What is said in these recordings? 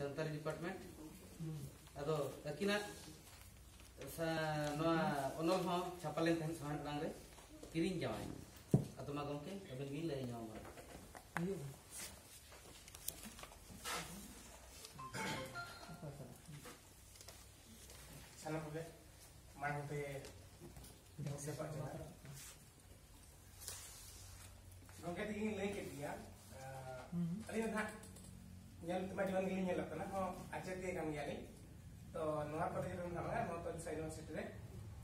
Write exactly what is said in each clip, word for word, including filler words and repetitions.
Santali department. ᱟᱫᱚ ᱟᱹᱠᱤᱱᱟᱜ ᱥᱟ-, ᱱᱚᱣᱟ ᱚᱱᱚᱞ ᱦᱚᱸ ᱪᱷᱟᱯᱟ ᱞᱮᱱ ᱛᱟᱦᱮᱸᱫ ᱥᱟᱶᱦᱮᱫ ᱟᱲᱟᱝ ᱨᱮ, ᱠᱤᱨᱤᱧ ᱡᱟᱶᱟᱭ᱾ ᱟᱫᱚ ᱢᱟ ᱜᱚᱢᱠᱮ, ᱟᱵᱮᱱ ᱜᱮ ᱞᱟᱹᱭ ᱧᱚᱜ ᱟᱵᱚᱱ᱾ ᱥᱟᱱᱟᱢ ᱠᱚᱜᱮ ᱢᱟᱲᱟᱝ ᱛᱮ ᱥᱮᱯᱟᱜ ᱡᱚᱦᱟᱨ᱾ ᱜᱚᱢᱠᱮ ᱛᱤᱠᱤᱱ ᱞᱟᱹᱭ ᱠᱮᱫ ᱜᱮᱭᱟ᱾ ᱟᱸ, ᱟᱹᱞᱤᱧ ᱫᱚ ᱱᱟᱦᱟᱜ ᱧᱮᱞ ᱛᱮᱢᱟ ᱡᱩᱣᱟᱹᱱ ᱜᱮᱞᱤᱧ ᱧᱮᱞᱚᱜ ᱠᱟᱱᱟ, ᱦᱚᱸ ᱟᱪᱮᱛ ᱜᱮ ᱠᱟᱱ ᱜᱮᱭᱟᱞᱤᱧ᱾ ᱛᱚ ᱱᱚᱣᱟ ᱠᱚᱞᱮᱡᱽ ᱨᱮ ᱱᱟᱦᱟᱜ ᱱᱚᱣᱟ ᱛᱚᱞᱥᱟ ᱤᱭᱩᱱᱤᱵᱷᱟᱨᱥᱤᱴᱤ ᱨᱮ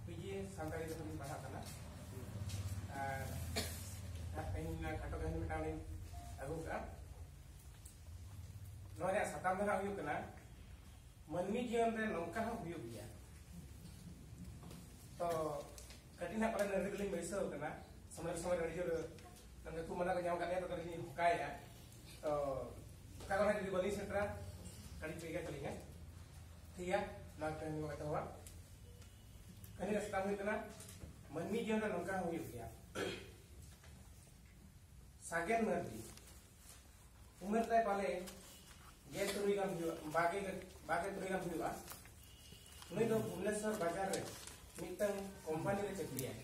ᱯᱤᱡᱤ ᱥᱟᱱᱛᱟᱲᱤ ᱛᱮ ᱞᱤᱧ ᱯᱟᱲᱦᱟᱜ ᱠᱟᱱᱟ᱾ ᱟᱨ ᱱᱟᱦᱟᱜ ᱛᱮᱦᱮᱧ ᱱᱚᱣᱟ ᱠᱷᱟᱴᱚ ᱠᱟᱹᱦᱱᱤ ᱢᱤᱫᱴᱟᱝ ᱞᱤᱧ ᱟᱹᱜᱩ ᱠᱟᱜᱼᱟ᱾ ᱱᱚᱣᱟ ᱨᱮᱭᱟᱜ ᱥᱟᱛᱟᱢ ᱫᱚ ᱱᱟᱦᱟᱜ ᱦᱩᱭᱩᱜ ᱠᱟᱱᱟ ᱢᱟᱹᱱᱢᱤ ᱡᱤᱭᱚᱱ ᱨᱮ ᱱᱚᱝᱠᱟ ᱦᱚᱸ ᱦᱩᱭᱩᱜ ᱜᱮᱭᱟ᱾ ᱛᱚ ᱠᱟᱹᱴᱤᱡ ᱱᱟᱦᱟᱜ ᱯᱟᱞᱮ ᱱᱟᱹᱰᱨᱤ ᱫᱚᱞᱤᱧ ᱵᱟᱹᱭᱥᱟᱹᱣ ᱠᱟᱱᱟ, ᱥᱚᱢᱚᱭ ᱥᱚᱢᱚᱭ ᱨᱮ ᱟᱹᱰᱤ ᱡᱳᱨ ᱱᱚᱰᱮ ᱠᱷᱩᱵ ᱢᱟᱱᱟ ᱠᱚ ᱧᱟᱢ ᱠᱟᱜ ᱞᱤᱧᱟ, ᱛᱚ ᱠᱟᱹᱴᱤᱡ ᱞᱤᱧ ᱦᱚᱠᱟᱭᱮᱜᱼᱟ᱾ ᱛᱚ ᱚᱠᱟ ᱠᱚᱨᱮ ᱡᱩᱫᱤ ᱵᱟᱹᱞᱤᱧ ᱥᱮᱴᱮᱨᱟ, ᱠᱟᱹᱴᱤᱡ ᱯᱮ ᱤᱭᱟᱹ ᱠᱟᱹᱞᱤᱧᱟ᱾ ᱴᱷᱤᱠ ᱜᱮᱭᱟ, ᱱᱚᱣᱟ ᱠᱟᱹᱦᱱᱤ ᱵᱚᱱ ᱮᱛᱚᱦᱚᱵᱟ᱾ ᱠᱟᱹᱦᱱᱤ ᱨᱮᱭᱟᱜ ᱥᱟᱛᱟᱢ ᱦᱩᱭᱩᱜ ᱠᱟᱱᱟ ᱢᱟᱹᱱᱢᱤ ᱡᱤᱭᱚᱱ ᱨᱮ ᱱᱚᱝᱠᱟ ᱦᱚᱸ ᱦᱩᱭᱩᱜ ᱜᱮᱭᱟ᱾ ᱥᱟᱜᱮᱱ ᱢᱟᱹᱨᱰᱤ ᱩᱢᱮᱨ ᱛᱟᱭ ᱯᱟᱞᱮ ᱜᱮᱞ ᱛᱩᱨᱩᱭ ᱜᱟᱱ ᱦᱩᱭᱩᱜᱼᱟ, ᱵᱟᱜᱮ, ᱵᱟᱜᱮ ᱛᱩᱨᱩᱭ ᱜᱟᱱ ᱦᱩᱭᱩᱜᱼᱟ᱾ ᱱᱩᱭ ᱫᱚ ᱵᱷᱩᱵᱽᱱᱮᱥᱚᱨ ᱵᱟᱡᱟᱨ ᱨᱮ ᱢᱤᱫᱴᱟᱝ ᱠᱳᱢᱯᱟᱱᱤ ᱨᱮ ᱪᱟᱹᱠᱨᱤᱭᱟᱭ᱾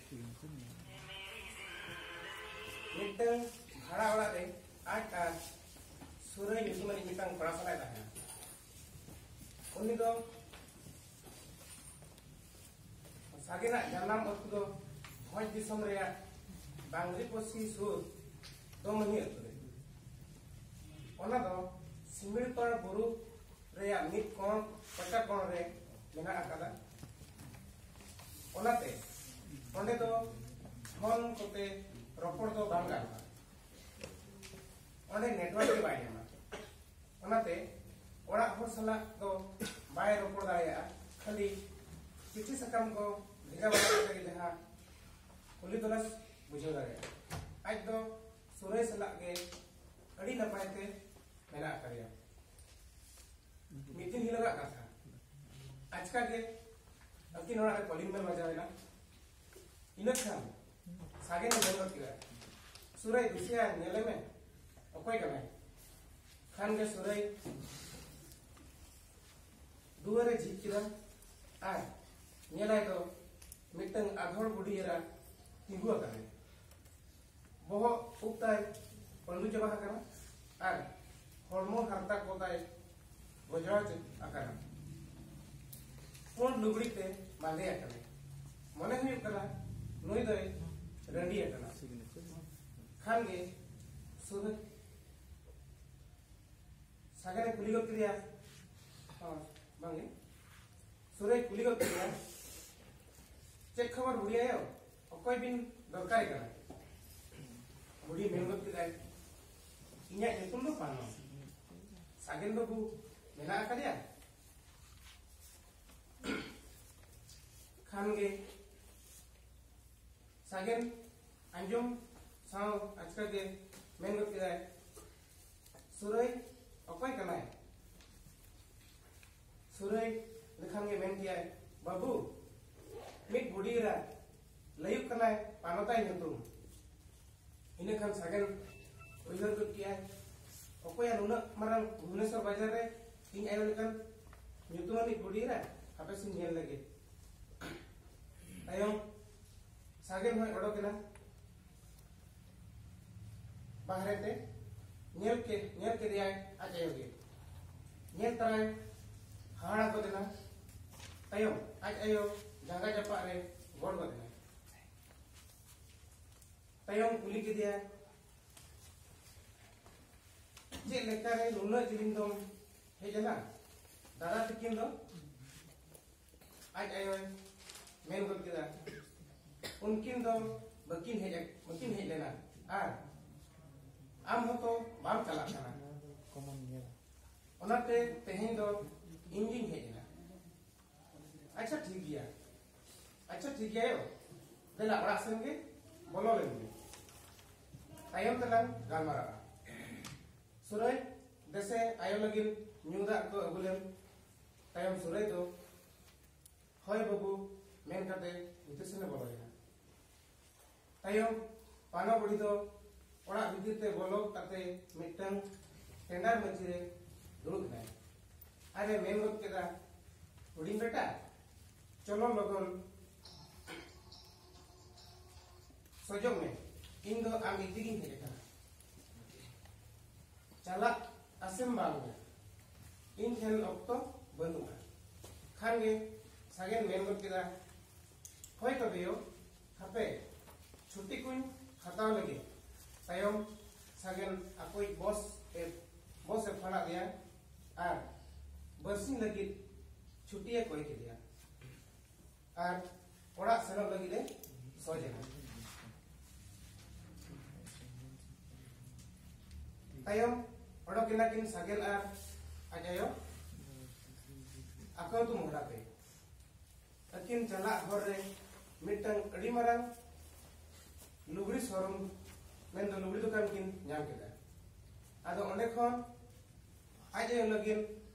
ᱢᱤᱫᱴᱟᱝ ᱵᱷᱟᱲᱟ ᱚᱲᱟᱜ ᱨᱮ ᱟᱡ ᱟᱨ ᱥᱩᱨᱟᱹᱭ ᱧᱩᱛᱩᱢᱟᱱᱤᱡ ᱢᱤᱫᱴᱟᱝ ᱠᱚᱲᱟ ᱥᱟᱞᱟᱜ ᱮ ᱛᱟᱦᱮᱱᱟ᱾ ᱩᱱᱤ ᱫᱚ ᱥᱟᱜᱮᱱᱟᱜ ᱡᱟᱱᱟᱢ ᱟᱹᱛᱩ ᱫᱚ ᱵᱷᱚᱸᱡᱽ ᱫᱤᱥᱚᱢ ᱨᱮᱭᱟᱜ ᱵᱟᱝᱨᱤᱯᱚᱥᱤ ᱥᱩᱨ ᱫᱚᱢᱟᱹᱦᱤ ᱟᱹᱛᱩ ᱨᱮ᱾ ᱚᱱᱟ ᱫᱚ ᱥᱤᱢᱤᱲᱯᱟᱲ ᱵᱩᱨᱩ ᱨᱮᱭᱟᱜ ᱢᱤᱫ ᱠᱚᱬ ᱠᱚᱪᱟ ᱠᱚᱬ ᱨᱮ ᱢᱮᱱᱟᱜ ᱟᱠᱟᱫᱟ᱾ ᱚᱱᱟᱛᱮ ᱚᱸᱰᱮ ᱫᱚ ᱯᱷᱳᱱ ᱠᱚᱛᱮ ᱨᱚᱯᱚᱲ ᱫᱚ ᱵᱟᱝ ᱜᱟᱱᱚᱜᱼᱟ᱾ ᱚᱸᱰᱮ ᱱᱮᱴᱣᱟᱨᱠ ᱜᱮ ᱵᱟᱭ ᱧᱟᱢᱟ᱾ ᱚᱱᱟᱛᱮ ᱚᱲᱟᱜ ᱦᱚᱲ ᱥᱟᱞᱟᱜ ᱫᱚ ᱵᱟᱭ ᱨᱚᱯᱚᱲ ᱫᱟᱲᱮᱭᱟᱜᱼᱟ, ᱠᱷᱟᱹᱞᱤ ᱪᱤᱴᱷᱤ ᱥᱟᱠᱟᱢ ᱠᱚ ᱵᱷᱮᱡᱟ ᱵᱟᱲᱟ ᱠᱟᱛᱮ ᱜᱮ ᱡᱟᱦᱟᱸ ᱠᱩᱞᱤ ᱛᱚᱞᱟᱥ ᱵᱩᱡᱷᱟᱹᱣ ᱫᱟᱲᱮᱭᱟᱜᱼᱟ᱾ ᱟᱡ ᱫᱚ ᱥᱩᱨᱟᱹᱭ ᱥᱟᱞᱟᱜ ᱜᱮ ᱟᱹᱰᱤ ᱱᱟᱯᱟᱭ ᱛᱮ ᱢᱮᱱᱟᱜ ᱟᱠᱟᱫᱮᱭᱟ᱾ ᱢᱤᱫ ᱫᱤᱱ ᱦᱤᱞᱳᱜᱟᱜ ᱠᱟᱛᱷᱟ, ᱟᱪᱠᱟ ᱜᱮ ᱟᱹᱠᱤᱱ ᱚᱲᱟᱜ ᱨᱮ ᱠᱚᱞᱤᱝ ᱵᱮᱞ ᱵᱟᱡᱟᱣ ᱮᱱᱟ᱾ ᱤᱱᱟᱹ ᱠᱷᱟᱱ ᱥᱟᱜᱮᱱᱮ ᱢᱮᱱ ᱜᱚᱫ ᱠᱮᱫᱟ, "ᱥᱩᱨᱟᱹᱭ, ᱫᱩᱥᱤᱭᱟ, ᱧᱮᱞᱮ ᱢᱮ, ᱚᱠᱚᱭ ᱠᱟᱱᱟᱭ?" ᱠᱷᱟᱱ ᱜᱮ ᱥᱩᱨᱟᱹᱭ ᱫᱩᱣᱟᱹᱨᱮ ᱡᱷᱤᱡ ᱠᱮᱫᱟ ᱟᱨ ᱧᱮᱞᱟᱭ ᱫᱚ ᱢᱤᱫᱴᱟᱝ ᱟᱫᱷᱚᱲ ᱵᱩᱰᱷᱤ ᱮᱨᱟ ᱛᱤᱸᱜᱩ ᱟᱠᱟᱱᱟᱭ᱾ ᱵᱚᱦᱚᱜ ᱩᱵ ᱛᱟᱭ ᱯᱟᱹᱰᱩ ᱪᱟᱵᱟ ᱟᱠᱟᱱᱟ ᱟᱨ ᱦᱚᱲᱢᱚ ᱦᱟᱨᱛᱟ ᱠᱚ ᱛᱟᱭ ᱜᱚᱡᱨᱟᱣ ᱟᱠᱟᱱᱟ᱾ ᱯᱩᱸᱰ ᱞᱩᱜᱽᱲᱤ ᱛᱮ ᱵᱟᱸᱫᱮ ᱟᱠᱟᱱᱟᱭ᱾ ᱢᱚᱱᱮ ᱦᱩᱭᱩᱜ ᱠᱟᱱᱟ ᱱᱩᱭ ᱫᱚᱭ ᱨᱟᱺᱰᱤ ᱟᱠᱟᱱᱟ᱾ ᱠᱷᱟᱱ ᱜᱮ ᱥᱩᱨ ᱥᱟᱜᱮᱱᱮ ᱠᱩᱞᱤ ᱜᱚᱫ ᱠᱮᱫᱮᱭᱟ, ᱦᱚᱸ, ᱵᱟᱝᱜᱮ, ᱥᱩᱨᱮᱭ ᱠᱩᱞᱤ ᱜᱚᱫ ᱠᱮᱫᱮᱭᱟ, "ᱪᱮᱫ ᱠᱷᱚᱵᱚᱨ ᱵᱩᱰᱷᱤ ᱟᱭᱳ? ᱚᱠᱚᱭ ᱵᱤᱱ ᱫᱚᱨᱠᱟᱨᱮ ᱠᱟᱱᱟ?" ᱵᱩᱰᱷᱤ ᱢᱮᱱ ᱜᱚᱫ ᱠᱮᱫᱟᱭ, "ᱤᱧᱟᱹᱜ ᱧᱩᱛᱩᱢ ᱫᱚ ᱯᱟᱱᱚ᱾ ᱥᱟᱜᱮᱱ ᱵᱟᱹᱵᱩ ᱢᱮᱱᱟᱜ ᱟᱠᱟᱫᱮᱭᱟ?" ᱠᱷᱟᱱ ᱜᱮ ᱥᱟᱜᱮᱱ ᱟᱸᱡᱚᱢ ᱥᱟᱶ ᱟᱪᱠᱟ ᱜᱮ ᱢᱮᱱ ᱜᱚᱫ ᱠᱮᱫᱟᱭ, "ᱥᱩᱨᱟᱹᱭ ᱚᱠᱚᱭ ᱠᱟᱱᱟᱭ?" ᱥᱩᱨᱟᱹᱭ ᱞᱮᱠᱷᱟᱱ ᱜᱮ ᱢᱮᱱ ᱠᱮᱫᱟᱭ, "ᱵᱟᱹᱵᱩ, ᱢᱤᱫ ᱵᱩᱰᱷᱤ ᱮᱨᱟ, ᱞᱟᱹᱭᱩᱜ ᱠᱟᱱᱟᱭ ᱯᱟᱱᱚᱛᱟᱭ ᱧᱩᱛᱩᱢ᱾" ᱤᱱᱟᱹ ᱠᱷᱟᱱ ᱥᱟᱜᱮᱱ ᱩᱭᱦᱟᱹᱨ ᱜᱚᱫ ᱠᱮᱫᱟᱭ, "ᱚᱠᱚᱭᱟᱜ ᱱᱩᱱᱟᱹᱜ ᱢᱟᱨᱟᱝ ᱵᱷᱩᱵᱽᱱᱮᱥᱚᱨ ᱵᱟᱡᱟᱨ ᱨᱮ ᱤᱧ ᱟᱭᱳ ᱞᱮᱠᱟᱱ ᱧᱩᱛᱩᱢᱟᱱᱤᱡ ᱵᱩᱰᱷᱤ ᱮᱨᱟ? ᱦᱟᱯᱮ ᱥᱮᱧ ᱧᱮᱞ ᱞᱮᱜᱮ᱾" ᱛᱟᱭᱚᱢ ᱥᱟᱜᱮᱱ ᱦᱚᱸᱭ ᱚᱰᱚᱠ ᱮᱱᱟ ᱵᱟᱦᱨᱮ ᱛᱮ᱾ ᱧᱮᱞ ᱠᱮᱫ, ᱧᱮᱞ ᱠᱮᱫᱮᱭᱟᱭ ᱟᱡ ᱟᱭᱳ ᱜᱮ᱾ ᱧᱮᱞ ᱛᱟᱨᱟᱭ ᱦᱟᱦᱟᱲᱟ ᱜᱚᱫ ᱮᱱᱟ᱾ ᱛᱟᱭᱚᱢ ᱟᱡ ᱟᱭᱳ ᱡᱟᱸᱜᱟ ᱡᱟᱯᱟᱜ ᱨᱮ ᱜᱚᱲ ᱜᱚᱫ ᱮᱱᱟᱭ᱾ ᱛᱟᱭᱚᱢ ᱠᱩᱞᱤ ᱠᱮᱫᱮᱭᱟᱭ, "ᱪᱮᱫ ᱞᱮᱠᱟᱨᱮ ᱱᱩᱱᱟᱹᱜ ᱡᱤᱞᱤᱧ ᱫᱚᱢ ᱦᱮᱡ ᱮᱱᱟ? ᱫᱟᱫᱟ ᱛᱟᱹᱠᱤᱱ ᱫᱚ?" ᱟᱡ ᱟᱭᱳᱭ ᱢᱮᱱ ᱜᱚᱫ ᱠᱮᱫᱟ, "ᱩᱱᱠᱤᱱ ᱫᱚ ᱵᱟᱹᱠᱤᱱ ᱦᱮᱡ, ᱵᱟᱹᱠᱤᱱ ᱦᱮᱡ ᱞᱮᱱᱟ ᱟᱨ ᱟᱢ ᱦᱚᱸᱛᱚ ᱵᱟᱢ ᱪᱟᱞᱟᱜ ᱠᱟᱱᱟ᱾ ᱚᱱᱟᱛᱮ ᱛᱮᱦᱮᱧ ᱫᱚ ᱤᱧ ᱜᱤᱧ ᱦᱮᱡ ᱮᱱᱟ᱾" "ᱟᱪᱪᱷᱟ, ᱴᱷᱤᱠ ᱜᱮᱭᱟ, ᱟᱪᱪᱷᱟ, ᱴᱷᱤᱠ ᱜᱮᱭᱟ ᱭᱳ, ᱫᱮᱞᱟ ᱚᱲᱟᱜ ᱥᱮᱱ ᱜᱮ ᱵᱚᱞᱚ ᱞᱮᱱ ᱜᱮ, ᱛᱟᱭᱚᱢ ᱛᱮᱞᱟᱝ ᱜᱟᱞᱢᱟᱨᱟᱜᱼᱟ᱾ ᱥᱩᱨᱟᱹᱭ, ᱫᱮᱥᱮ ᱟᱭᱳ ᱞᱟᱹᱜᱤᱫ ᱧᱩ ᱫᱟᱜ ᱠᱚ ᱟᱹᱜᱩ ᱞᱮᱢ᱾" ᱛᱟᱭᱚᱢ ᱥᱩᱨᱟᱹᱭ ᱫᱚ "ᱦᱳᱭ ᱵᱟᱹᱵᱩ" ᱢᱮᱱ ᱠᱟᱛᱮ ᱵᱷᱤᱛᱤᱨ ᱥᱮᱱᱮ ᱵᱚᱞᱚᱭᱮᱱᱟ᱾ ᱛᱟᱭᱚᱢ ᱯᱟᱱᱚ ᱵᱩᱰᱷᱤ ᱫᱚ ᱚᱲᱟᱜ ᱵᱷᱤᱛᱤᱨ ᱛᱮ ᱵᱚᱞᱚ ᱠᱟᱛᱮ ᱢᱤᱫᱴᱟᱝ ᱴᱮᱸᱰᱟᱨ ᱢᱟᱹᱪᱤ ᱨᱮ ᱫᱩᱲᱩᱵ ᱮᱱᱟᱭ ᱟᱨ ᱮ ᱢᱮᱱ ᱜᱚᱫ ᱠᱮᱫᱟ, ᱦᱩᱰᱤᱧ ᱵᱮᱴᱟ, ᱪᱚᱞᱚ ᱞᱚᱜᱚᱱ ᱥᱚᱡᱚᱜ ᱢᱮ, ᱤᱧ ᱫᱚ ᱟᱢ ᱤᱫᱤ ᱜᱤᱧ ᱦᱮᱡ ᱟᱠᱟᱱᱟ᱾ ᱪᱟᱞᱟᱜ ᱟᱥᱮᱢ ᱵᱟᱝ ᱜᱮ? ᱤᱧ ᱴᱷᱮᱱ ᱚᱠᱛᱚ ᱵᱟᱹᱱᱩᱜᱼᱟ᱾ ᱠᱷᱟᱱ ᱜᱮ ᱥᱟᱜᱮᱱ ᱢᱮᱱ ᱜᱚᱫ ᱠᱮᱫᱟ, ᱦᱳᱭ ᱛᱚᱵᱮ ᱭᱳ, ᱦᱟᱯᱮ, ᱪᱷᱩᱴᱤ ᱠᱚᱧ ᱦᱟᱛᱟᱣ ᱞᱮᱜᱮ᱾ ᱛᱟᱭᱚᱢ ᱥᱟᱜᱮᱱ ᱟᱠᱚᱭᱤᱡ ᱵᱚᱥ ᱮ, ᱵᱚᱥ ᱮ ᱯᱷᱟᱲᱟᱜ ᱞᱮᱭᱟ ᱟᱨ ᱵᱟᱨᱥᱤᱧ ᱞᱟᱹᱜᱤᱫ ᱪᱷᱩᱴᱤ ᱮ ᱠᱚᱭ ᱠᱮᱫᱮᱭᱟ ᱟᱨ ᱚᱲᱟᱜ ᱥᱮᱱᱚᱜ ᱞᱟᱹᱜᱤᱫ ᱮ ᱥᱚᱡᱮᱱᱟ᱾ ᱛᱟᱭᱚᱢ ᱚᱰᱚᱠ ᱮᱱᱟ ᱠᱤᱱ ᱥᱟᱜᱮᱱ ᱟᱨ ᱟᱡ ᱟᱭᱳ ᱟᱠᱚ ᱟᱹᱛᱩ ᱢᱚᱦᱰᱟ ᱛᱮ᱾ ᱟᱹᱠᱤᱱ ᱪᱟᱞᱟᱜ ᱦᱚᱨ ᱨᱮ ᱢᱤᱫᱴᱟᱝ ᱟᱹᱰᱤ ᱢᱟᱨᱟᱝ ᱞᱩᱜᱽᱲᱤ ᱥᱳᱨᱩᱢ, ᱢᱮᱱᱫᱚ ᱞᱩᱜᱽᱲᱤ ᱫᱚᱠᱟᱱ ᱠᱤᱱ ᱧᱟᱢ ᱠᱮᱫᱟ᱾ ᱟᱫᱚ ᱚᱸᱰᱮ ᱠᱷᱚᱱ ᱟᱡ ᱟᱭᱳ ᱞᱟᱹᱜᱤᱫ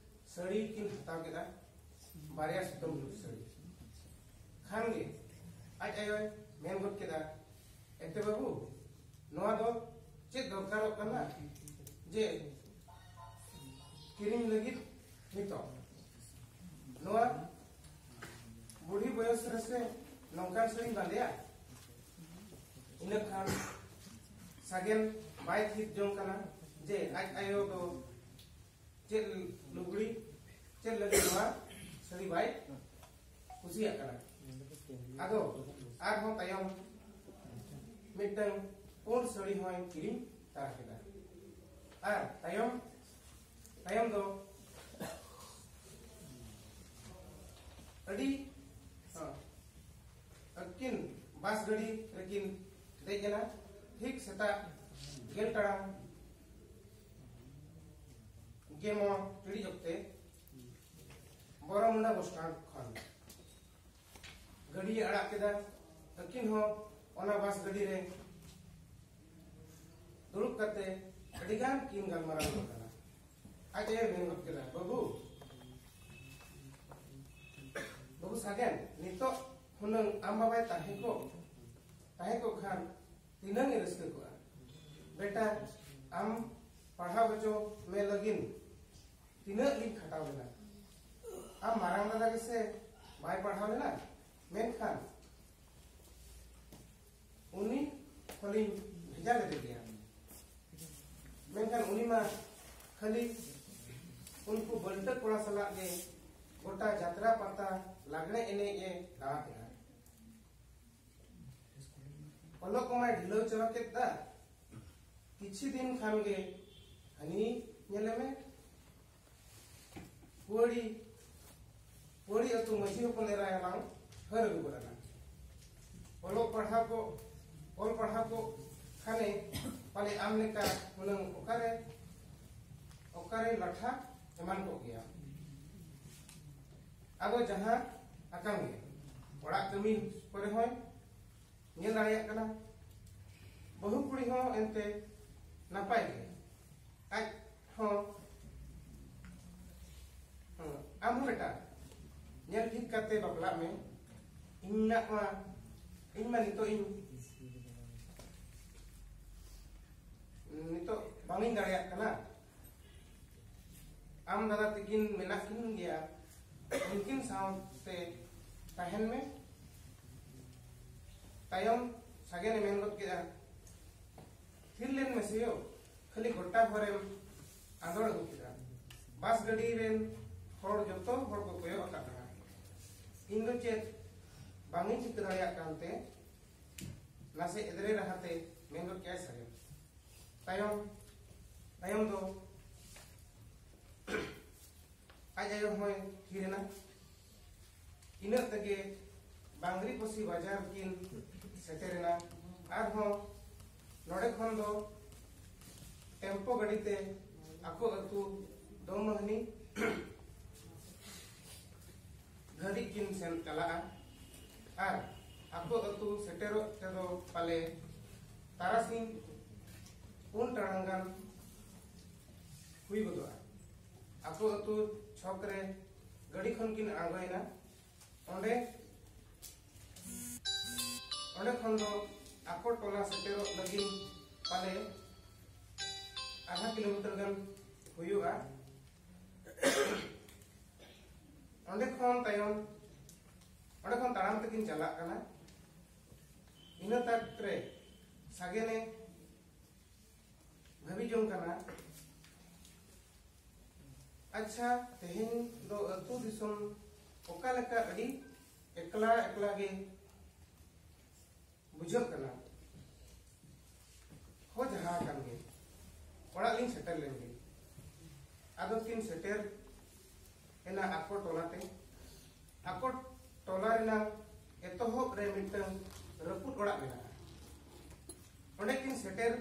ᱥᱟᱹᱲᱤ ᱠᱤᱱ ᱦᱟᱛᱟᱣ ᱠᱮᱫᱟ, ᱵᱟᱨᱭᱟ ᱥᱩᱛᱟᱹᱢ ᱞᱩᱜᱽᱲᱤ ᱥᱟᱹᱲᱤ᱾ ᱠᱷᱟᱱ ᱜᱮ ᱟᱡ ᱟᱭᱳᱭ ᱢᱮᱱ ᱜᱚᱫ ᱠᱮᱫᱟ, ᱮᱱᱛᱮ ᱵᱟᱹᱵᱩ, ᱱᱚᱣᱟ ᱫᱚ ᱪᱮᱫ ᱫᱚᱨᱠᱟᱨᱚᱜ ᱠᱟᱱᱟ ᱡᱮ ᱠᱤᱨᱤᱧ ᱞᱟᱹᱜᱤᱫ ᱱᱤᱛᱚᱜ? ᱱᱚᱣᱟ ᱵᱩᱲᱦᱤ ᱵᱚᱭᱚᱥ ᱨᱮᱥᱮ ᱱᱚᱝᱠᱟᱱ ᱥᱟᱹᱲᱤᱧ ᱵᱟᱸᱫᱮᱭᱟ? ᱤᱱᱟᱹ ᱠᱷᱟᱱ ᱥᱟᱜᱮᱱ ᱵᱟᱭ ᱛᱷᱤᱨ ᱡᱚᱝ ᱠᱟᱱᱟ ᱡᱮ ᱟᱡ ᱟᱭᱳ ᱫᱚ ᱪᱮᱫ ᱞᱩᱜᱽᱲᱤ, ᱪᱮᱫ ᱞᱟᱹᱜᱤᱫ ᱱᱚᱣᱟ ᱥᱟᱹᱲᱤ ᱵᱟᱭ ᱠᱩᱥᱤᱭᱟᱜ ᱠᱟᱱᱟ᱾ ᱟᱫᱚ ᱟᱨᱦᱚᱸ ᱛᱟᱭᱚᱢ ᱢᱤᱫᱴᱟᱝ ᱯᱩᱸᱰ ᱥᱟᱹᱲᱤ ᱦᱚᱸᱭ ᱠᱤᱨᱤᱧ ᱛᱟᱨᱟ ᱠᱮᱫᱟ᱾ ᱟᱨ ᱛᱟᱭᱚᱢ, ᱛᱟᱭᱚᱢ ᱫᱚ ᱟᱹᱰᱤ, ᱦᱚᱸ, ᱟᱹᱠᱤᱱ ᱵᱟᱥ ᱜᱟᱹᱰᱤ ᱨᱮᱠᱤᱱ ᱫᱮᱡ ᱮᱱᱟ᱾ ᱴᱷᱤᱠ ᱥᱮᱛᱟᱜ ᱜᱮᱞ ᱴᱟᱲᱟᱝ ᱜᱮ ᱢᱚᱬᱮ ᱴᱤᱲᱤᱡ ᱚᱠᱛᱮ ᱵᱚᱨᱚᱢᱩᱱᱰᱟ ᱵᱚᱥ ᱥᱴᱮᱱᱰ ᱠᱷᱚᱱ ᱜᱟᱹᱰᱤᱭ ᱟᱲᱟᱜ ᱠᱮᱫᱟ᱾ ᱟᱹᱠᱤᱱ ᱦᱚᱸ ᱚᱱᱟ ᱵᱟᱥ ᱜᱟᱹᱰᱤ ᱨᱮ ᱫᱩᱲᱩᱵ ᱠᱟᱛᱮ ᱟᱹᱰᱤ ᱜᱟᱱ ᱠᱤᱱ ᱜᱟᱞᱢᱟᱨᱟᱣ ᱜᱚᱫ ᱠᱟᱱᱟ᱾ ᱟᱡ ᱟᱭᱳᱭ ᱢᱮᱱ ᱜᱚᱫ ᱠᱮᱫᱟ, ᱵᱟᱹᱵᱩ, ᱵᱟᱹᱵᱩ ᱥᱟᱜᱮᱱ, ᱱᱤᱛᱚᱜ ᱦᱩᱱᱟᱹᱝ ᱟᱢ ᱵᱟᱵᱟᱭ ᱛᱟᱦᱮᱸ ᱠᱚᱜ, ᱛᱟᱦᱮᱸ ᱠᱚᱜ ᱠᱷᱟᱱ ᱛᱤᱱᱟᱹᱝ ᱮ ᱨᱟᱹᱥᱠᱟᱹ ᱠᱚᱜᱼᱟ᱾ ᱵᱮᱴᱟ, ᱟᱢ ᱯᱟᱲᱦᱟᱣ ᱦᱚᱪᱚ ᱢᱮ ᱞᱟᱹᱜᱤᱫ ᱛᱤᱱᱟᱹᱜ ᱞᱤᱧ ᱠᱷᱟᱴᱟᱣ ᱞᱮᱱᱟ᱾ ᱟᱢ ᱢᱟᱨᱟᱝ ᱫᱟᱫᱟ ᱜᱮᱥᱮ ᱵᱟᱭ ᱯᱟᱲᱦᱟᱣ ᱞᱮᱱᱟ, ᱢᱮᱱᱠᱷᱟᱱ ᱩᱱᱤ ᱦᱚᱸᱞᱤᱧ ᱵᱷᱮᱡᱟ ᱞᱮᱫᱮ ᱜᱮᱭᱟ᱾ ᱢᱮᱱᱠᱷᱟᱱ ᱩᱱᱤ ᱢᱟ ᱠᱷᱟᱹᱞᱤ ᱩᱱᱠᱩ ᱵᱟᱹᱞᱴᱟᱹ ᱠᱚᱲᱟ ᱥᱟᱞᱟᱜ ᱜᱮ ᱜᱚᱴᱟ ᱡᱟᱛᱨᱟ ᱯᱟᱛᱟ ᱞᱟᱜᱽᱲᱮ ᱮᱱᱮᱡ ᱮ ᱫᱟᱬᱟ ᱠᱮᱫᱟ᱾ ᱚᱞᱚᱜ ᱠᱚᱢᱟᱭ ᱰᱷᱤᱞᱟᱹᱣ ᱪᱟᱵᱟ ᱠᱮᱫ ᱫᱟ᱾ ᱠᱤᱪᱷᱩ ᱫᱤᱱ ᱠᱷᱟᱱ ᱜᱮ ᱦᱟᱹᱱᱤ ᱧᱮᱞᱮ ᱢᱮ, ᱯᱩᱣᱟᱹᱲᱤ, ᱯᱩᱣᱟᱹᱲᱤ ᱟᱹᱛᱩ ᱢᱟᱹᱡᱷᱤ ᱦᱚᱯᱚᱱ ᱮᱨᱟᱭ ᱟᱞᱟᱝ ᱦᱟᱹᱨ ᱟᱹᱜᱩ ᱜᱚᱫ ᱮᱱᱟ᱾ ᱚᱞᱚᱜ ᱯᱟᱲᱦᱟᱣ ᱠᱚ, ᱚᱞ ᱯᱟᱲᱦᱟᱣ ᱠᱚ ᱠᱷᱟᱱᱮ ᱯᱟᱞᱮ ᱟᱢ ᱞᱮᱠᱟ ᱦᱩᱱᱟᱹᱝ ᱚᱠᱟᱨᱮ, ᱚᱠᱟᱨᱮ ᱞᱟᱴᱷᱟ ᱮᱢᱟᱱ ᱠᱚᱜ ᱜᱮᱭᱟ᱾ ᱟᱫᱚ ᱡᱟᱦᱟᱸ ᱟᱠᱟᱱ ᱜᱮ, ᱚᱲᱟᱜ ᱠᱟᱹᱢᱤ ᱠᱚᱨᱮ ᱦᱚᱸᱭ ᱧᱮᱞ ᱫᱟᱲᱮᱭᱟᱜ ᱠᱟᱱᱟ᱾ ᱵᱟᱹᱦᱩ ᱠᱩᱲᱤ ᱦᱚᱸ ᱮᱱᱛᱮ ᱱᱟᱯᱟᱭ ᱜᱮ᱾ ᱟᱡ ᱦᱚᱸ, ᱦᱚᱸ, ᱟᱢ ᱦᱚᱸ ᱵᱮᱴᱟ, ᱧᱮᱞ ᱴᱷᱤᱠ ᱠᱟᱛᱮ ᱵᱟᱯᱞᱟᱜ ᱢᱮ᱾ ᱤᱧᱟᱹᱜ ᱢᱟ, ᱤᱧ ᱢᱟ ᱱᱤᱛᱚᱜ ᱤᱧ, ᱱᱤᱛᱚᱜ ᱵᱟᱝ ᱤᱧ ᱫᱟᱲᱮᱭᱟᱜ ᱠᱟᱱᱟ᱾ ᱟᱢ ᱫᱟᱫᱟ ᱛᱟᱹᱠᱤᱱ ᱢᱮᱱᱟᱜ ᱠᱤᱱ ᱜᱮᱭᱟ, ᱩᱱᱠᱤᱱ ᱥᱟᱶᱛᱮ ᱛᱟᱦᱮᱱ ᱢᱮ᱾ ᱛᱟᱭᱚᱢ ᱥᱟᱜᱮᱱᱮ ᱢᱮᱱ ᱜᱚᱫ ᱠᱮᱫᱟ, "ᱛᱷᱤᱨ ᱞᱮᱱ ᱢᱮᱥᱮ ᱭᱳ, ᱠᱷᱟᱹᱞᱤ ᱜᱚᱴᱟ ᱦᱚᱨᱮᱢ ᱟᱸᱫᱳᱲ ᱟᱹᱜᱩ ᱠᱮᱫᱟ᱾ ᱵᱟᱥ ᱜᱟᱹᱰᱤ ᱨᱮᱱ ᱦᱚᱲ ᱡᱚᱛᱚ ᱦᱚᱲ ᱠᱚ ᱠᱚᱭᱚᱜ ᱟᱠᱟᱫ ᱞᱟᱝᱟ᱾ ᱤᱧ ᱫᱚ ᱪᱮᱫ ᱵᱟᱝ ᱤᱧ ᱴᱷᱤᱠᱟᱹ ᱫᱟᱲᱮᱭᱟᱜ ᱠᱟᱱᱛᱮ?" ᱱᱟᱥᱮ ᱮᱫᱽᱨᱮ ᱨᱟᱦᱟᱛᱮ ᱢᱮᱱ ᱜᱚᱫ ᱠᱮᱫᱟᱭ ᱥᱟᱜᱮᱱ᱾ ᱛᱟᱭᱚᱢ, ᱛᱟᱭᱚᱢ ᱫᱚ ᱟᱡ ᱟᱭᱳ ᱦᱚᱸᱭ ᱛᱷᱤᱨ ᱮᱱᱟ᱾ ᱤᱱᱟᱹᱜ ᱛᱮᱜᱮ ᱵᱟᱝᱨᱤᱯᱚᱥᱤ ᱵᱟᱡᱟᱨ ᱠᱤᱱ ᱥᱮᱴᱮᱨᱮᱱᱟ᱾ ᱟᱨᱦᱚᱸ ᱱᱚᱰᱮ ᱠᱷᱚᱱ ᱫᱚ ᱴᱮᱢᱯᱳ ᱜᱟᱹᱰᱤ ᱛᱮ ᱟᱠᱚ ᱟᱹᱛᱩ ᱫᱚᱢᱟᱹᱦᱱᱤ ᱫᱷᱟᱹᱨᱤᱡ ᱠᱤᱱ ᱥᱮᱱ ᱪᱟᱞᱟᱜᱼᱟ᱾ ᱟᱨ ᱟᱠᱚ ᱟᱹᱛᱩ ᱥᱮᱴᱮᱨᱚᱜ ᱛᱮᱫᱚ ᱯᱟᱞᱮ ᱛᱟᱨᱟᱥᱤᱧ ᱯᱩᱱ ᱴᱟᱲᱟᱝ ᱜᱟᱱ ᱦᱩᱭ ᱜᱚᱫᱚᱜᱼᱟ᱾ ᱟᱠᱚ ᱟᱹᱛᱩ ᱪᱷᱚᱠ ᱨᱮ ᱜᱟᱹᱰᱤ ᱠᱷᱚᱱ ᱠᱤᱱ ᱟᱬᱜᱚᱭᱮᱱᱟ᱾ ᱚᱸᱰᱮ, ᱚᱸᱰᱮ ᱠᱷᱚᱱ ᱫᱚ ᱟᱠᱚ ᱴᱚᱞᱟ ᱥᱮᱴᱮᱨᱚᱜ ᱞᱟᱹᱜᱤᱫ ᱯᱟᱞᱮ ᱟᱫᱷᱟ ᱠᱤᱞᱳᱢᱤᱴᱟᱨ ᱜᱟᱱ ᱦᱩᱭᱩᱜᱼᱟ᱾ ᱚᱸᱰᱮ ᱠᱷᱚᱱ ᱛᱟᱭᱚᱢ, ᱚᱸᱰᱮ ᱠᱷᱚᱱ ᱛᱟᱲᱟᱢ ᱛᱮᱠᱤᱱ ᱪᱟᱞᱟᱜ ᱠᱟᱱᱟ᱾ ᱤᱱᱟᱹ ᱛᱟᱠ ᱨᱮ ᱥᱟᱜᱮᱱᱮ ᱵᱷᱟᱹᱵᱤ ᱡᱚᱝ ᱠᱟᱱᱟ, ᱟᱪᱪᱷᱟ, ᱛᱮᱦᱮᱧ ᱫᱚ ᱟᱹᱛᱩ ᱫᱤᱥᱚᱢ ᱚᱠᱟ ᱞᱮᱠᱟ ᱟᱹᱰᱤ ᱮᱠᱞᱟ ᱮᱠᱞᱟ ᱜᱮ ᱵᱩᱡᱷᱟᱹᱜ ᱠᱟᱱᱟ᱾ ᱦᱚ ᱡᱟᱦᱟᱸ ᱟᱠᱟᱱ ᱜᱮ, ᱚᱲᱟᱜ ᱞᱤᱧ ᱥᱮᱴᱮᱨ ᱞᱮᱱ ᱜᱮ᱾ ᱟᱫᱚ ᱠᱤᱱ ᱥᱮᱴᱮᱨ ᱮᱱᱟ ᱟᱠᱚ ᱴᱚᱞᱟ ᱛᱮ᱾ ᱟᱠᱚ ᱴᱚᱞᱟ ᱨᱮᱱᱟᱝ ᱮᱛᱚᱦᱚᱵ ᱨᱮ ᱢᱤᱫᱴᱟᱝ ᱨᱟᱹᱯᱩᱫ ᱚᱲᱟᱜ ᱢᱮᱱᱟᱜᱼᱟ᱾ ᱚᱸᱰᱮ ᱠᱤᱱ ᱥᱮᱴᱮᱨ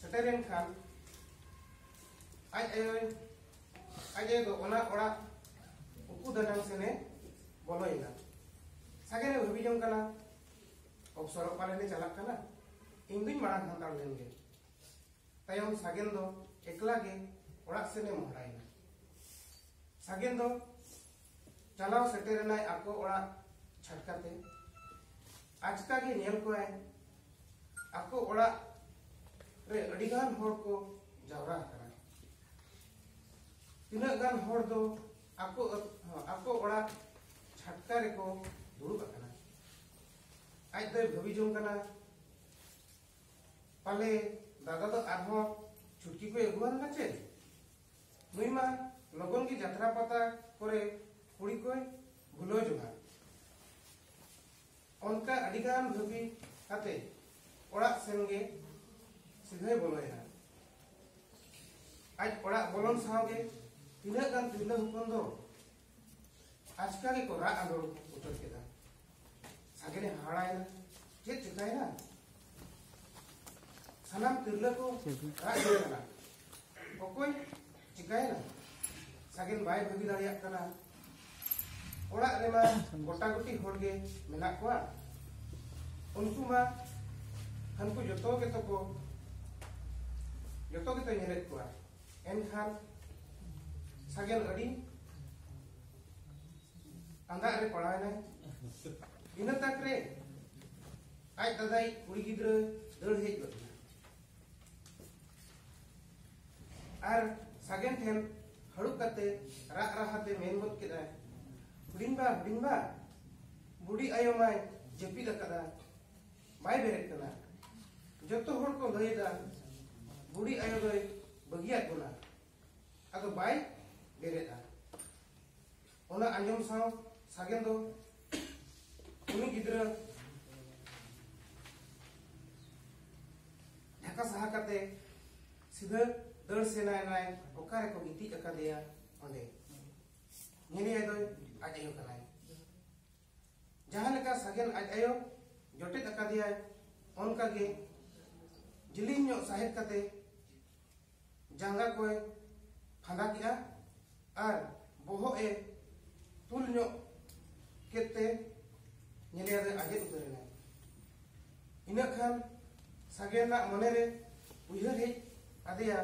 ᱥᱮᱴᱮᱨᱮᱱ ᱠᱷᱟᱱ ᱟᱡ ᱟᱭᱳᱭ ᱟᱡ ᱟᱭᱳ ᱫᱚ ᱚᱱᱟ ᱚᱲᱟᱜ ᱩᱠᱩ ᱫᱟᱱᱟᱝ ᱥᱮᱱᱮ ᱵᱚᱞᱚᱭᱮᱱᱟ᱾ ᱥᱟᱜᱮᱱᱮ ᱵᱷᱟᱹᱵᱤ ᱡᱚᱝ ᱠᱟᱱᱟ, ᱚᱯᱥᱚᱨᱚᱜ ᱯᱟᱞᱮᱱᱮ ᱪᱟᱞᱟᱜ ᱠᱟᱱᱟ, ᱤᱧ ᱫᱩᱧ ᱢᱟᱲᱟᱝ ᱦᱟᱛᱟᱲ ᱞᱮᱱ ᱜᱮ᱾ ᱛᱟᱭᱚᱢ ᱥᱟᱜᱮᱱ ᱫᱚ ᱮᱠᱞᱟ ᱜᱮ ᱚᱲᱟᱜ ᱥᱮᱱᱮ ᱢᱚᱦᱰᱟᱭᱮᱱᱟ᱾ ᱥᱟᱜᱮᱱ ᱫᱚ ᱪᱟᱞᱟᱣ ᱥᱮᱴᱮᱨᱮᱱᱟᱭ ᱟᱠᱚ ᱚᱲᱟᱜ ᱪᱷᱟᱴᱠᱟᱛᱮ᱾ ᱟᱪᱠᱟ ᱜᱮ ᱧᱮᱞ ᱠᱚᱣᱟᱭ ᱟᱠᱚ ᱚᱲᱟᱜ ᱨᱮ ᱟᱹᱰᱤᱜᱟᱱ ᱦᱚᱲ ᱠᱚ ᱡᱟᱣᱨᱟ ᱟᱠᱟᱱᱟ᱾ ᱛᱤᱱᱟᱹᱜ ᱜᱟᱱ ᱦᱚᱲ ᱫᱚ ᱟᱠᱚ ᱟᱠᱚ ᱚᱲᱟᱜ ᱪᱷᱟᱴᱠᱟ ᱨᱮᱠᱚ ᱫᱩᱲᱩᱵ ᱟᱠᱟᱱᱟ᱾ ᱟᱡ ᱫᱚᱭ ᱵᱷᱟᱹᱵᱤ ᱡᱚᱝ ᱠᱟᱱᱟ, ᱯᱟᱞᱮ ᱫᱟᱫᱟ ᱫᱚ ᱟᱨᱦᱚᱸ ᱪᱷᱩᱴᱠᱤ ᱠᱚᱭ ᱟᱹᱜᱩᱣᱟᱱ ᱱᱟ ᱪᱮ? ᱱᱩᱭ ᱢᱟ ᱞᱚᱜᱚᱱ ᱜᱮ ᱡᱟᱛᱨᱟ ᱯᱟᱛᱟ ᱠᱚᱨᱮ ᱠᱩᱲᱤ ᱠᱚᱭ ᱵᱷᱩᱞᱟᱹᱣ ᱡᱚᱝᱟ᱾ ᱚᱱᱠᱟ ᱟᱹᱰᱤᱜᱟᱱ ᱵᱷᱟᱹᱵᱤ ᱠᱟᱛᱮ ᱚᱲᱟᱜ ᱥᱮᱱ ᱜᱮ ᱥᱤᱫᱷᱟᱹᱭ ᱵᱚᱞᱚᱭᱮᱱᱟ᱾ ᱟᱡ ᱚᱲᱟᱜ ᱵᱚᱞᱚᱱ ᱥᱟᱶ ᱜᱮ ᱛᱤᱱᱟᱹᱜ ᱜᱟᱱ ᱛᱤᱨᱞᱟᱹ ᱦᱚᱯᱚᱱ ᱫᱚ ᱟᱪᱠᱟ ᱜᱮᱠᱚ ᱨᱟᱜ ᱟᱸᱫᱳᱲ ᱩᱛᱟᱹᱨ ᱠᱮᱫᱟ᱾ ᱥᱟᱜᱮᱱᱮ ᱦᱟᱦᱟᱲᱟᱭᱮᱱᱟ, ᱪᱮᱫ ᱪᱮᱠᱟᱭᱮᱱᱟ? ᱥᱟᱱᱟᱢ ᱛᱤᱨᱞᱟᱹ ᱠᱚ ᱨᱟᱜ ᱡᱚᱝ ᱠᱟᱱᱟ᱾ ᱚᱠᱚᱭ ᱪᱮᱠᱟᱭᱮᱱᱟ? ᱥᱟᱜᱮᱱ ᱵᱟᱭ ᱵᱷᱟᱹᱵᱤ ᱫᱟᱲᱮᱭᱟᱜ ᱠᱟᱱᱟ᱾ ᱚᱲᱟᱜ ᱨᱮᱢᱟ ᱜᱚᱴᱟ ᱜᱩᱴᱤ ᱦᱚᱲ ᱜᱮ ᱢᱮᱱᱟᱜ ᱠᱚᱣᱟ᱾ ᱩᱱᱠᱩ ᱢᱟ ᱦᱟᱱᱠᱩ ᱡᱚᱛᱚ ᱜᱮᱛᱚ ᱠᱚ, ᱡᱚᱛᱚ ᱜᱮᱛᱚ ᱧᱮᱞᱮᱫ ᱠᱚᱣᱟ᱾ ᱮᱱᱠᱷᱟᱱ ᱥᱟᱜᱮᱱ ᱟᱹᱰᱤ ᱟᱸᱫᱟᱜ ᱨᱮ ᱯᱟᱲᱟᱣᱮᱱᱟᱭ᱾ ᱤᱱᱟᱹ ᱛᱟᱠ ᱨᱮ ᱟᱡ ᱫᱟᱫᱟᱭᱤᱡ ᱠᱩᱲᱤ ᱜᱤᱫᱽᱨᱟᱹ ᱫᱟᱹᱲ ᱦᱮᱡ ᱜᱚᱫ ᱮᱱᱟ᱾ ᱟᱨ ᱥᱟᱜᱮᱱ ᱴᱷᱮᱱ ᱦᱟᱹᱲᱩᱵ ᱠᱟᱛᱮ ᱨᱟᱜ ᱨᱟᱦᱟ ᱛᱮ ᱢᱮᱱ ᱜᱚᱫ ᱠᱮᱫᱟᱭ, ᱦᱩᱰᱤᱧ ᱵᱟ, ᱦᱩᱰᱤᱧ ᱵᱟ, ᱵᱩᱰᱷᱤ ᱟᱭᱳ ᱢᱟᱭ ᱡᱟᱹᱯᱤᱫ ᱟᱠᱟᱫᱟ, ᱵᱟᱭ ᱵᱮᱨᱮᱫ ᱠᱟᱱᱟ᱾ ᱡᱚᱛᱚ ᱦᱚᱲ ᱠᱚ ᱞᱟᱹᱭ ᱮᱫᱟ, ᱵᱩᱰᱷᱤ ᱟᱭᱳ ᱫᱚᱭ ᱵᱟᱹᱜᱤᱭᱟᱫ ᱵᱚᱱᱟ, ᱟᱫᱚ ᱵᱟᱭ ᱵᱮᱨᱮᱫᱼᱟ᱾ ᱚᱱᱟ ᱟᱸᱡᱚᱢ ᱥᱟᱶ ᱥᱟᱜᱮᱱ ᱫᱚ ᱩᱱᱤ ᱜᱤᱫᱽᱨᱟᱹ ᱰᱷᱟᱠᱟ ᱥᱟᱦᱟ ᱠᱟᱛᱮ ᱥᱤᱫᱷᱟᱹ ᱫᱟᱹᱲ ᱥᱮᱱᱟᱭᱱᱟᱭ, ᱚᱠᱟ ᱨᱮᱠᱚ ᱜᱤᱛᱤᱡ ᱟᱠᱟᱫᱮᱭᱟ ᱚᱸᱰᱮ᱾ ᱧᱮᱞᱮᱭᱟᱭ ᱫᱚᱭ ᱟᱡ ᱟᱭᱳ ᱠᱟᱱᱟᱭ᱾ ᱡᱟᱦᱟᱸ ᱞᱮᱠᱟ ᱥᱟᱜᱮᱱ ᱟᱡ ᱟᱭᱳ ᱡᱚᱴᱮᱫ ᱟᱠᱟᱫᱮᱭᱟᱭ, ᱚᱱᱠᱟ ᱜᱮ ᱡᱤᱞᱤᱧ ᱧᱚᱜ ᱥᱟᱦᱮᱫ ᱠᱟᱛᱮ ᱡᱟᱸᱜᱟ ᱠᱚᱭ ᱯᱷᱟᱸᱫᱟ ᱠᱮᱜᱼᱟ ᱟᱨ ᱵᱚᱦᱚᱜ ᱮ ᱛᱩᱞ ᱧᱚᱜ ᱠᱮᱫ ᱛᱮ ᱧᱮᱞᱮᱭᱟ ᱫᱚᱭ ᱟᱡᱮᱫ ᱩᱛᱟᱹᱨ ᱮᱱᱟᱭ᱾ ᱤᱱᱟᱹ ᱠᱷᱟᱱ ᱥᱟᱜᱮᱱᱟᱜ ᱢᱚᱱᱮᱨᱮ ᱩᱭᱦᱟᱹᱨ ᱦᱮᱡ ᱟᱫᱮᱭᱟ,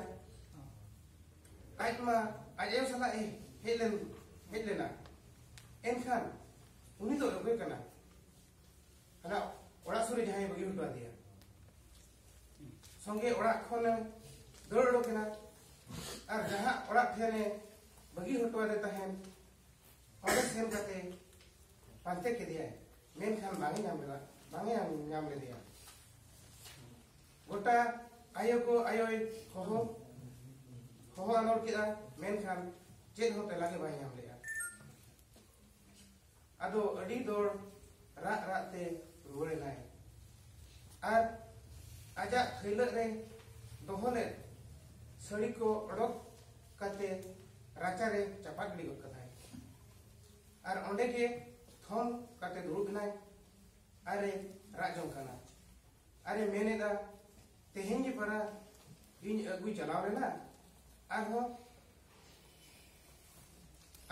ᱟᱡ ᱢᱟ ᱟᱡ ᱟᱭᱳ ᱥᱟᱞᱟᱜ ᱮ ᱦᱮᱡ ᱞᱮᱱ, ᱦᱮᱡ ᱞᱮᱱᱟ, ᱮᱱᱠᱷᱟᱱ ᱩᱱᱤ ᱫᱚ ᱚᱠᱚᱭ ᱠᱟᱱᱟ? ᱦᱟᱱᱟ ᱚᱲᱟᱜ ᱥᱩᱨ ᱨᱮ ᱡᱟᱦᱟᱸᱭ ᱵᱟᱹᱜᱤ ᱦᱚᱴᱚ ᱟᱫᱮᱭᱟ, ᱥᱚᱸᱜᱮ ᱚᱲᱟᱜ ᱠᱷᱚᱱᱮ ᱫᱟᱹᱲ ᱚᱰᱚᱠ ᱮᱱᱟ ᱟᱨ ᱡᱟᱦᱟᱸ ᱚᱲᱟᱜ ᱴᱷᱮᱱᱮ ᱵᱟᱹᱜᱤ ᱦᱚᱴᱚ ᱟᱫᱮ ᱛᱟᱦᱮᱸᱱ, ᱚᱸᱰᱮ ᱥᱮᱱ ᱠᱟᱛᱮ ᱯᱟᱱᱛᱮ ᱠᱮᱫᱮᱭᱟᱭ, ᱢᱮᱱᱠᱷᱟᱱ ᱵᱟᱝ ᱮ ᱧᱟᱢ ᱞᱮᱫᱟ, ᱵᱟᱝ ᱮ ᱧᱟᱢ, ᱧᱟᱢ ᱞᱮᱫᱮᱭᱟ᱾ ᱜᱚᱴᱟ ᱟᱭᱳ ᱠᱚ ᱟᱭᱳᱭ ᱦᱚᱦᱚ, ᱦᱚᱦᱚ ᱟᱸᱫᱳᱲ ᱠᱮᱫᱟ, ᱢᱮᱱᱠᱷᱟᱱ ᱪᱮᱫ ᱦᱚᱸ ᱛᱮᱞᱟ ᱜᱮ ᱵᱟᱭ ᱧᱟᱢ ᱞᱮᱫᱟ᱾ ᱟᱫᱚ ᱟᱹᱰᱤ ᱫᱚᱲ ᱨᱟᱜ ᱨᱟᱜ ᱛᱮ ᱨᱩᱣᱟᱹᱲ ᱮᱱᱟᱭ ᱟᱨ ᱟᱡᱟᱜ ᱠᱷᱟᱹᱭᱞᱟᱹᱜ ᱨᱮ ᱫᱚᱦᱚ ᱞᱮᱫ ᱥᱟᱹᱲᱤ ᱠᱚ ᱚᱰᱚᱠ ᱠᱟᱛᱮ ᱨᱟᱪᱟ ᱨᱮ ᱪᱟᱯᱟᱫ ᱜᱤᱰᱤ ᱜᱚᱫ ᱠᱟᱫᱟᱭ᱾ ᱟᱨ ᱚᱸᱰᱮ ᱜᱮ ᱛᱷᱚᱢ ᱠᱟᱛᱮ ᱫᱩᱲᱩᱵ ᱮᱱᱟᱭ ᱟᱨ ᱮ ᱨᱟᱜ ᱡᱚᱝ ᱠᱟᱱᱟ᱾ ᱟᱨ ᱮ ᱢᱮᱱ ᱮᱫᱟ, ᱛᱮᱦᱮᱧ ᱜᱮ ᱯᱟᱨᱟ ᱤᱧ ᱟᱹᱜᱩᱭ ᱪᱟᱞᱟᱣ ᱞᱮᱱᱟ, ᱟᱨᱦᱚᱸ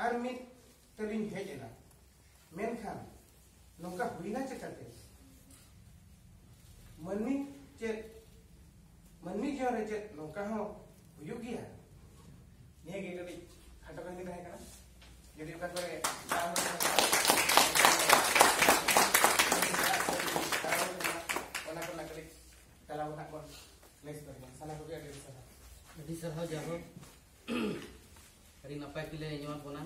ᱟᱨ ᱢᱤᱫ ᱛᱮᱞᱤᱧ ᱦᱮᱡ ᱮᱱᱟ, ᱢᱮᱱᱠᱷᱟᱱ ᱱᱚᱝᱠᱟ ᱦᱩᱭᱱᱟ ᱪᱤᱠᱟᱹᱛᱮ? ᱢᱟᱹᱱᱢᱤ ᱪᱮᱫ, ᱢᱟᱹᱱᱢᱤ ᱡᱤᱭᱚᱱ ᱨᱮ ᱪᱮᱫ ᱱᱚᱝᱠᱟ ᱦᱚᱸ ᱦᱩᱭᱩᱜ ᱜᱮᱭᱟ? ᱱᱤᱭᱟᱹ ᱜᱮ ᱠᱟᱹᱴᱤᱡ ᱠᱷᱟᱴᱚ ᱠᱟᱹᱦᱱᱤ ᱛᱟᱦᱮᱸ ᱠᱟᱱᱟ᱾ ᱡᱩᱫᱤ ᱚᱠᱟ ᱠᱚᱨᱮ ᱚᱱᱟ ᱠᱚᱨᱮᱱᱟᱜ ᱠᱟᱹᱴᱤᱡ ᱛᱮᱞᱟ ᱵᱚᱱ ᱦᱟᱸᱜ ᱵᱚᱱ ᱞᱟᱹᱭ ᱥᱚᱫᱚᱨ ᱜᱮᱭᱟ᱾ ᱥᱟᱱᱟᱢ ᱠᱚᱜᱮ ᱟᱹᱰᱤ ᱟᱹᱰᱤ ᱥᱟᱨᱦᱟᱣ᱾ ᱟᱹᱰᱤ ᱥᱟᱨᱦᱟᱣ ᱡᱟᱦᱳ᱾ ᱟᱹᱰᱤ ᱱᱟᱯᱟᱭ ᱯᱮ ᱞᱟᱹᱭ ᱟᱸᱡᱚᱢᱟᱫ ᱵᱚᱱᱟ᱾